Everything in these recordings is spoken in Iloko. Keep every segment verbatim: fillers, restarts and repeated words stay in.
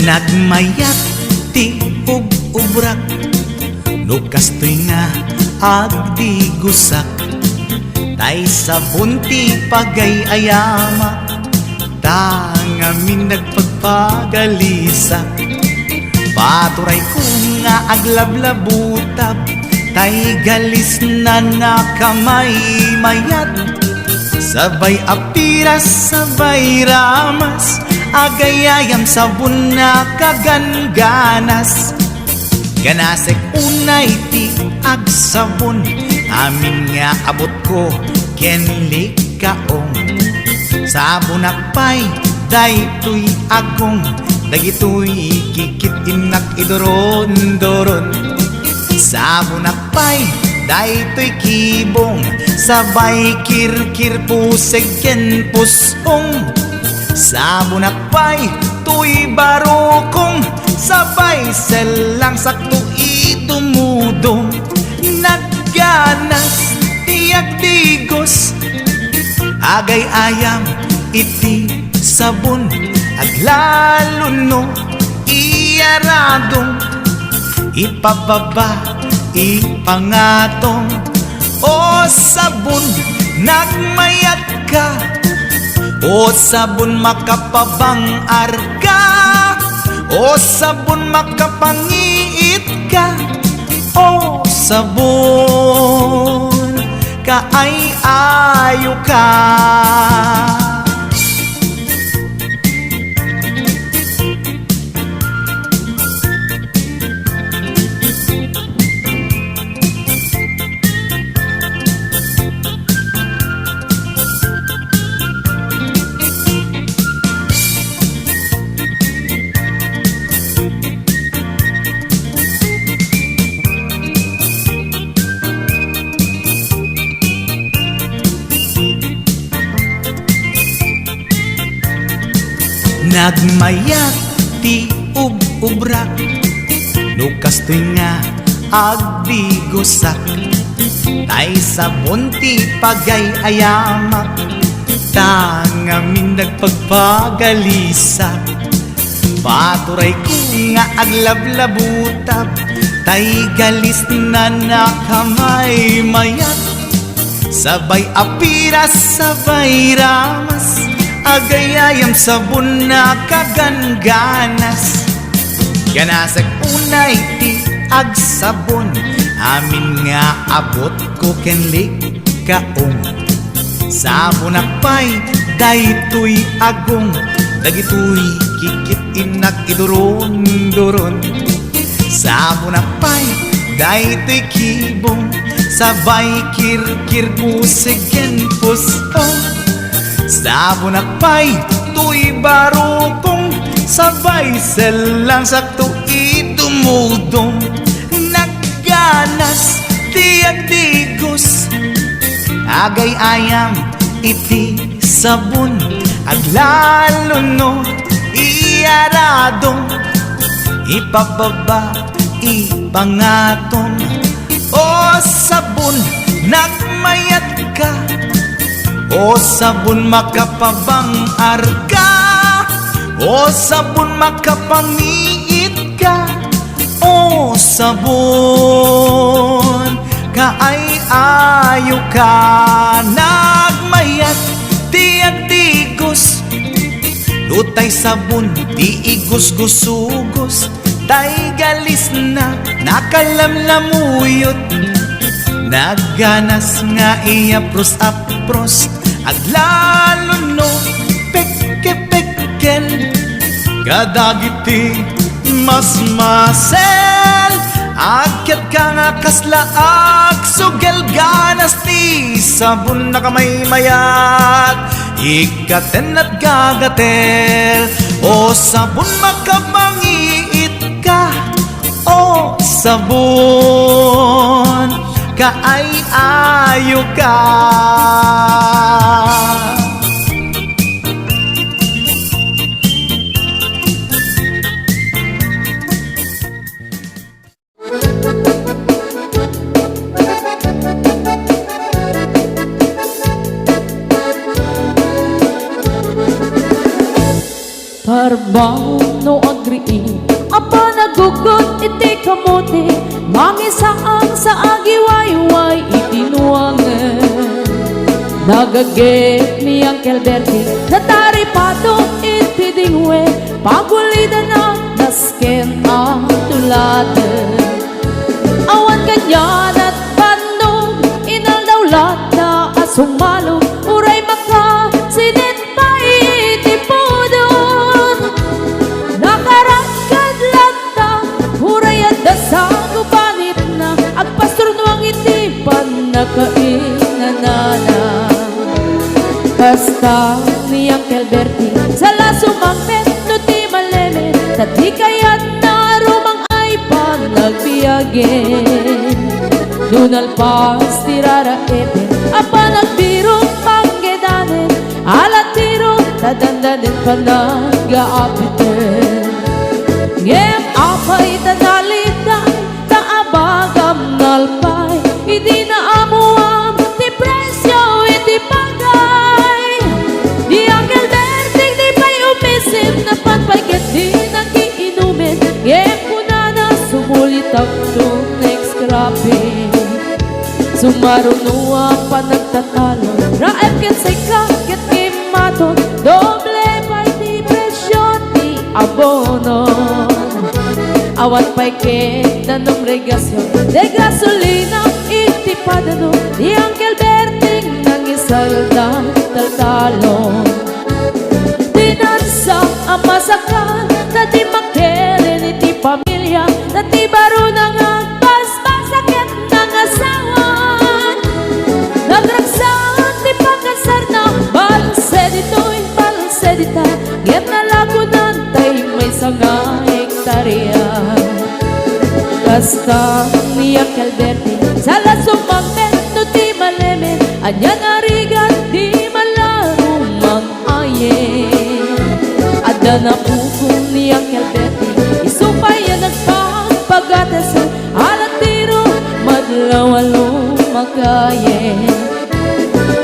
Nagmayat ti ub-ubrak, no kastoy nga agdigosak, tay sabon ti pagay-ayamak, ta ngamin nagpagpagalisak. Paturayko nga aglablabutab, tay galisna nakamaymayat. Sabay apiras, sabay ramas, agayayam sabon nakagangganas. Ganasek unay ti agsabon, amin nga abutko ken likaong. Sabonak pay daytoy agong, dagitoy kikit-innak iduron-duron. Sabonak pay daytoy kibong, sabay kirkir puseg ken pusong. Sabonak pay toy barukong, sabay sellang sakto idumudong. Nagganas ti agdigos, agay-ayam iti sabon, aglalo no iyaradong, ipababa, ipangatong. O sabon, nagmayatka. O sabon, makapabangar ka. O sabon, makapangiit ka. O sabon, kaay-ayo ka. Nagmayat ti ub-ubrak, no kastoy nga agdigosak, tay sabon ti pagay-ayamak, ta ngamin nagpagpagalisak. Paturayko nga aglablabutab, tay galisna nakamaymayat. Sabay apiras, sabay ramas, agayayam sabon nakagangganas. Ganasek unay ti agsabon, amin nga abutko ken likaong. Sabonak pay daytoy agong, dagitoy kikit-innak iduron-duron. Sabonak pay daytoy kibong, sabay kirkir puseg ken pusong. Sabonak pay toy barukong, sabay sellang sakto idumudong. Nagganas ti agdigos, agay-ayam iti sabon, aglalo no iyaradong, ipababa, ipangatong. O sabon, nagmayatka. O sabon, makapabangar ka. O sabon, makapangiit ka. O sabon, kaay-ayo ka. Nagmayat ti agdigos, no tay sabon ti igusgusugos, tay galisna nakalamlamuyot. Nagganas nga iyapros-apros, aglalo no pekke-pekken kadagiti masmasel. Agyatka nga kasla agsugel, ganas ti sabon nakamaymayat, ikkaten at gagatel. O sabon, makapangiit ka. O sabon, kaay-ayo ka. Parbangon No agriid a panaggugot iti kamote, mangisaan sa agiwayway iti nuangen. Nagaget ni Uncle Bertie, nataripato iti dingwe, pagulidana nasken a tuladen. Awan kaniana bannog, inaldaw latta a sumalo, uray makasinit pay iti pudot. Nakarakkad latta, uray adda sa gubanitna, agpasturnuang iti pannakainanana. Kasta ni Uncle Bertie, sala sumangpet no ti malemed, ta di kayatna rumang-ay panagbiagen. No nalpas ti raraepen a panagbirok panggedanen, alatiro ta dandanen panagaapiten. Ngem apay ta naliday, ta abagam nalpay, idi naamuam ti presio iti bagay. Ni Uncle Berting di pay umisit, napan pay ket di nakiinumen, ngem kunana, sumulitakto next cropping. Sumaruno a panagtatalo, raep ket sika ket immaton, doble pay ti presio ti abono. Awan pay ket danum regasion, de gasolina iti padano, ni Uncle Berting nangisalda taltalon. Dinansa a masakal, ta di makilen iti pamilia, ta ti barona nga agbasbasa ket nangasawan. Nagragsak ti pagkasarna, balse ditoy, balse dita, ngem nalagonan tay maysa nga hektaria. Kasta ni Uncle Berting, sala sumangpet no ti malemed, ania nga rigat di malaru mang-ayen. Adda napukaw ni Uncle Berting, isu pay a nagpagpagates, alatiro madlaw a lumakayen.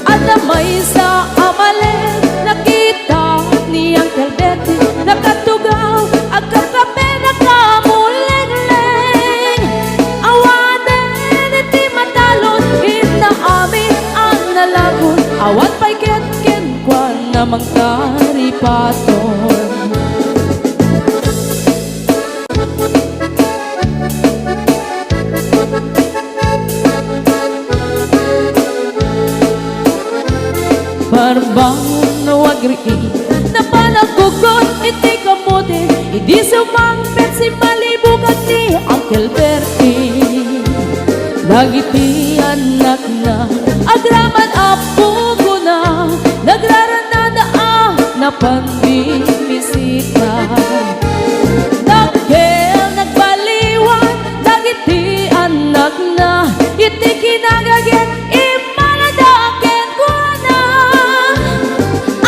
Adda maysa a malem, nakita ni Uncle Berting, nakatugaw, agkapkape, nakamulengleng. Awanen iti matalon, inna amin a nalagon, awan pay ket kenkuana mangtaripaton. Barbangon no agriid, napan aggugot iti kamote, idi sumangpet, simmalibukag ni Uncle Bertie. Dagiti annakna, agraman a pugona, nagrarannada a napan bimisita. Dakkel nagbaliwan dagiti annakna, iti kinagaget immalada kenkuana.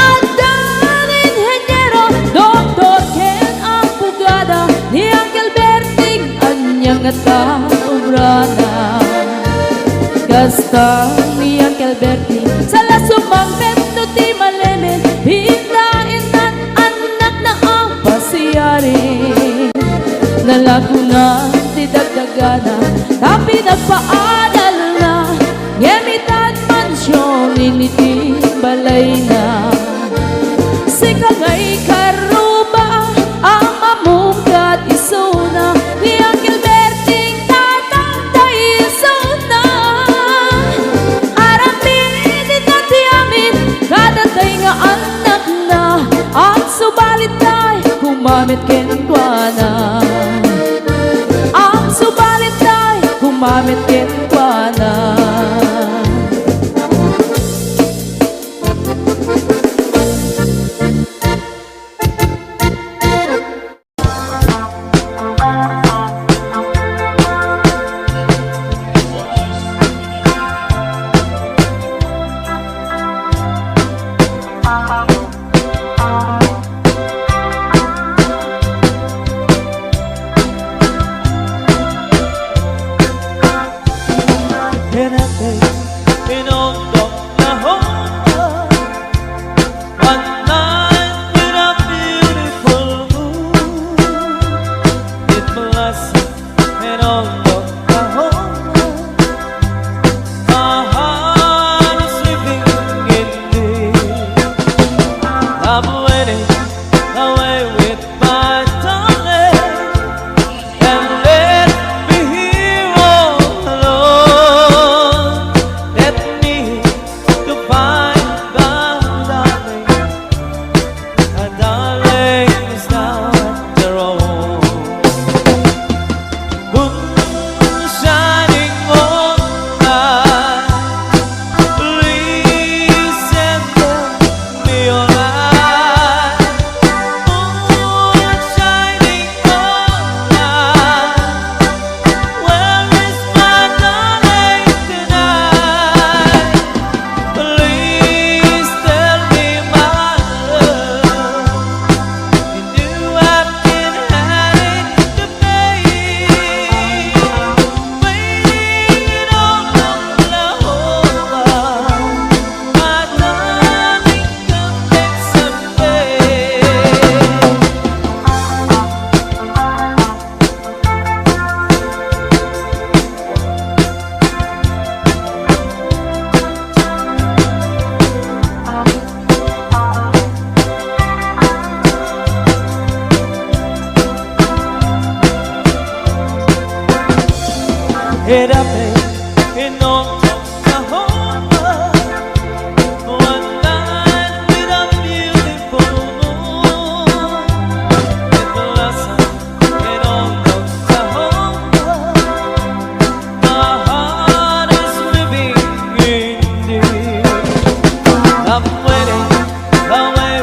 Adda nga inheniero, doktor ken abogada, ni Uncle Berting ania ngata obrana. Kasta ni Uncle Berting, sala sumangpet no ti malemed, inna, innan, annakna a pasiari. Nalagonan ti dagdagana, ta pinagpaadalna, ngem itan mansion iti balayna. Sika nga ikarruba a mamungkat isuna, ni Uncle Berting tatangtay isuna. Aramid ita ti amin, kadatay nga annakna, agsubalittay, kumamet kenkuana. Agsubalittay, kumamet kenkuana. I'm running away with my darling, and left me here all alone. Let me to find my darling. My darling is not alone. Moon shining moonlight, please send me your light. Moon shining moonlight, where is my darling tonight? Please tell me, my love, you knew I've been having the pain. Waiting on Oklahoma, my darling, come back someday. It happened in Oklahoma, one night with a beautiful moon. It blossomed in Oklahoma. My heart is living in you. I'm waiting away